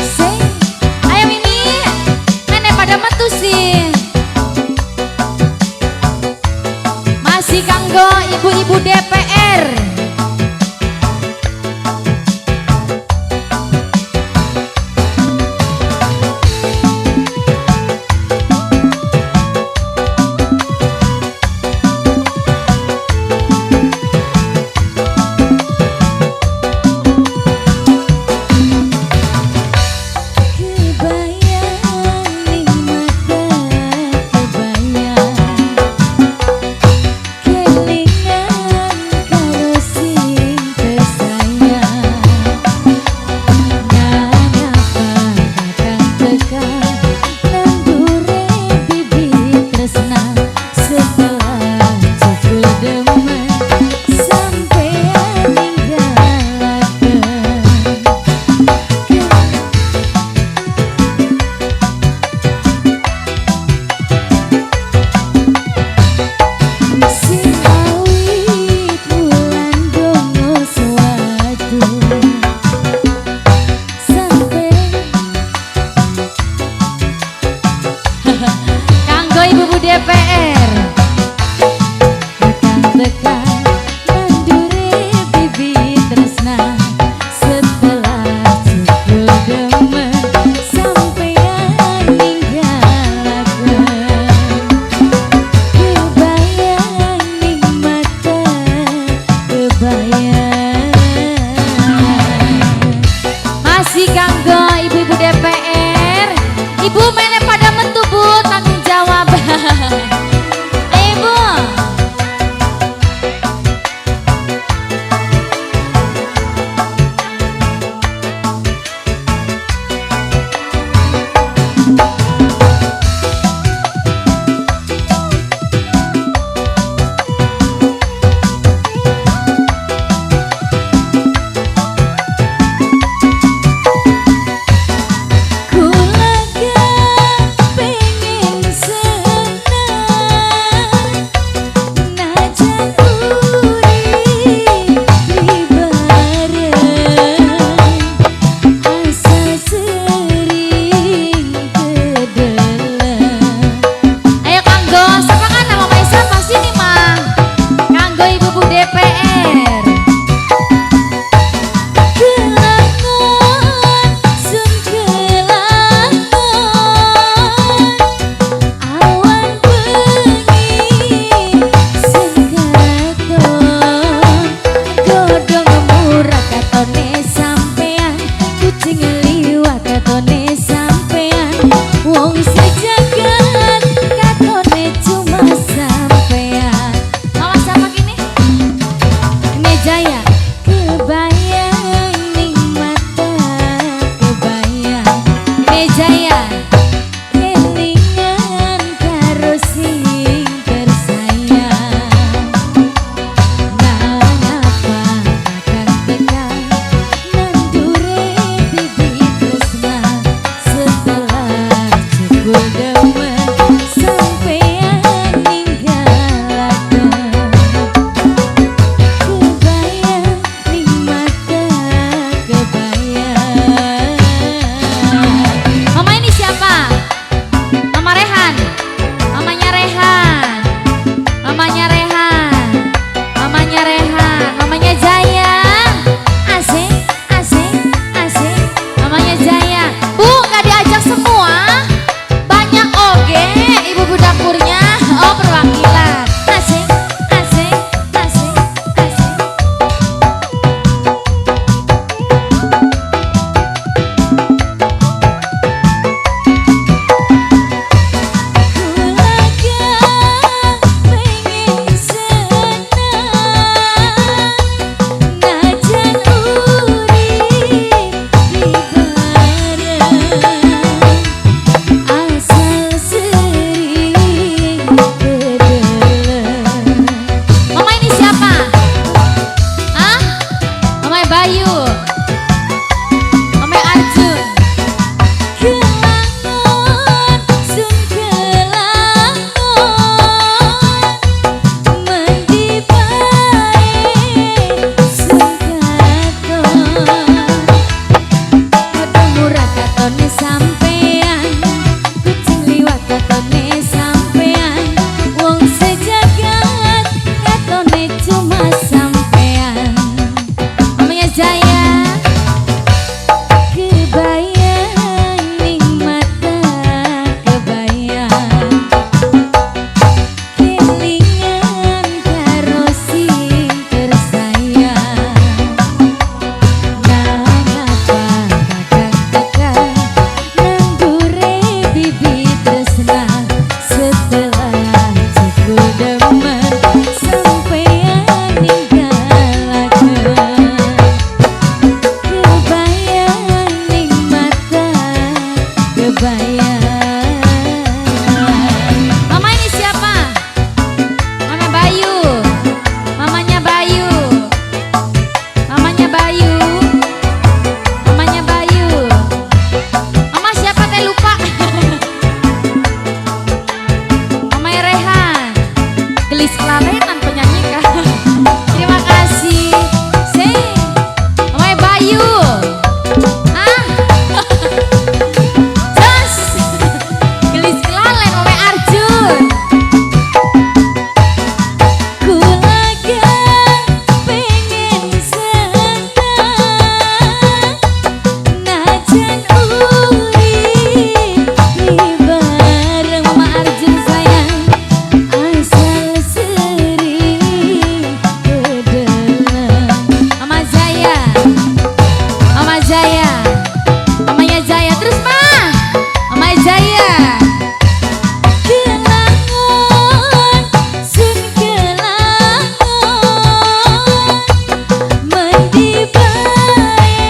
Sing, ayo Mimi, nenek pada metu sih. Masih kanggo ibu-ibu DPR. Kebayang ning mata kebayang kelingan karo sing tersayang. Nangapa kakang teka nandure bibit tresna setelah cukul demen sampeyan ninggalaken. Sing awit wulan dongo suatu sampe Kanggo ibu-ibu DPR. Kakang teka nandure bibit tresna setelah cukul demen sampeyan ninggalaken. Kebayang ning mata kebayang. Masih kanggo ibu-ibu DPR. Ibu mene pada metu Bu, tanggung jawab. Ibu. Kula gak pengen senang najan urip bareng asa sering kedeleng. Ayo kanggo siapa kan nama Maisa pasti nih mah. Kanggo ibu-ibu DPR. Kelangon sun kelangon awan bengi sing katon godhong murah katone sampean kucing liwat katone sampean wong sejagat katone cuma sampean. Mama siapa kini? Ini Jaya. Kebayang ning mata kebayang Ini Jaya. kelingan karo sing tersayang. Nangapa kakang teka nandure bibit tresna setelah cukul demen sampeyan ninggalaken. Kebayang ning mata kebayang. Mama ini siapa? Mama Rehan. Mamanya Rehan. Mamanya Rehan. Mamanya Rehan. Mamanya Jaya. Asik, asik, asik. Mamanya Jaya. Bu, nggak diajak semua. Banyak oge ibu-ibu dapurnya. Oh, perwakilan. Asik, asik, asik, asik. Kula gak pengen senang najan urip bareng asal sering kedeleng. Mama ini siapa? Hah? Mama Bayu. Mama Arjun. Kelangon sun kelangon mendi bae sun katon Jaya. Kebayang ning mata kebayang, kelingan karo sing tersayang. Nangapa kakang tekan nandure bibit tresna, setelah cukul demen sampeyan ninggalaken. Kebayang ning mata kebayang. Mama ini siapa? Mama Bayu. Mamanya Bayu. Mamanya Bayu. Mamanya Bayu. Mama siapa teh lupa. Mama Rehan. Gelis kelalenan penyanyi kah? Terima kasih. Sing. Mama Bayu. Ah. Jos. Gelis kelalen Mama Arjun. Kula gak pengen senang, najan urip bareng Mama Arjun sayang. Asal sering kedeleng. Mama Jaya. Mama Jaya. Mamanya Jaya terus Ma. Mama Jaya. Kelangon sun kelangon, mendi bae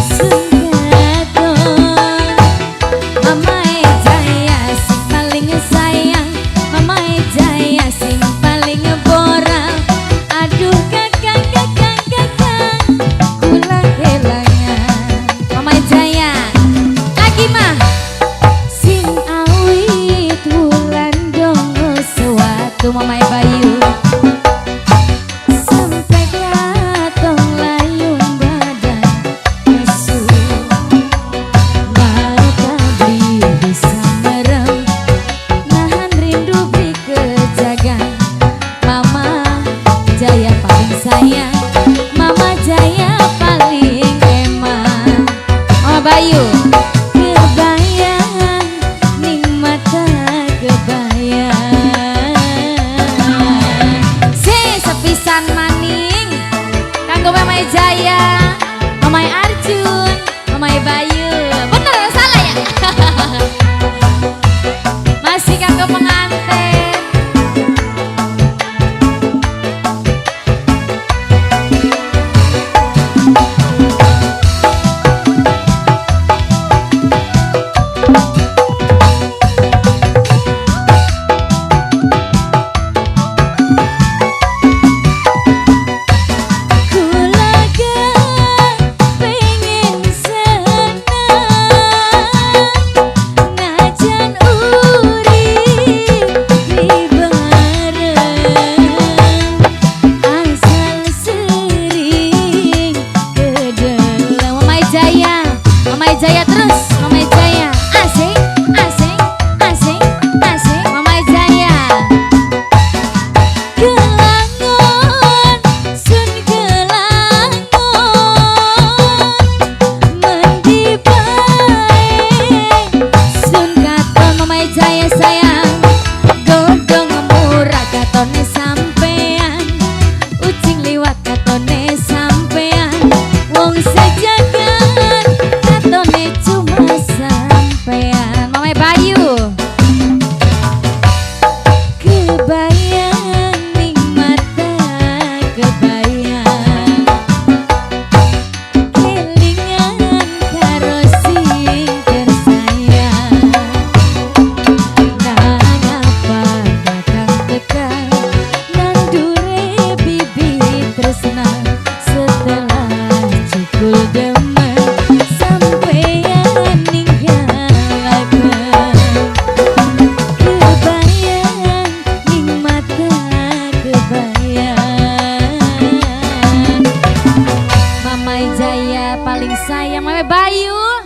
sun katon. Mama Jaya sing paling sayang, Mama Jaya sing paling boral. Aduh kakang kakang kakang, kula kelangan. Mama Jaya. Lagi mah. Sing awit wulan dongo Sewatu Mama Bayu. sampai katong layung badan lesu. Mata beli bisa merem, nahan rindu beri kejagan. Mama Jaya paling sayang, Mama Jaya paling emang. Mama Bayu. Kebayang ning mata kebayang. Si sepisan maning kanggo Mama Jaya, Mama Arjun, Mama Bayu. Bener salah ya? Masih kanggo pengantin. Kula gak pengen senang, najan urip bareng, asal sering kedeleng. Mama Jaya, Mama Jaya terus, Mama Jaya. Asik, asik, asik, asik, Mama Jaya. Kelangon sun kelangon, mendi bae Sun katon Mama Jaya sayang, godong murah katone sampean, ucing liwat katone sampean, wong sejagat katone cuma sampean. Mama Bayu. Kebayang ning mata kebayang, kelingan karo sing tersayang. Nangapa kakang tekan nandure bibit tresna, setelah cukul demen sampeyan ninggalaken. Kebayang ning mata kebayang. Mama Jaya paling sayang, Mama Bayu.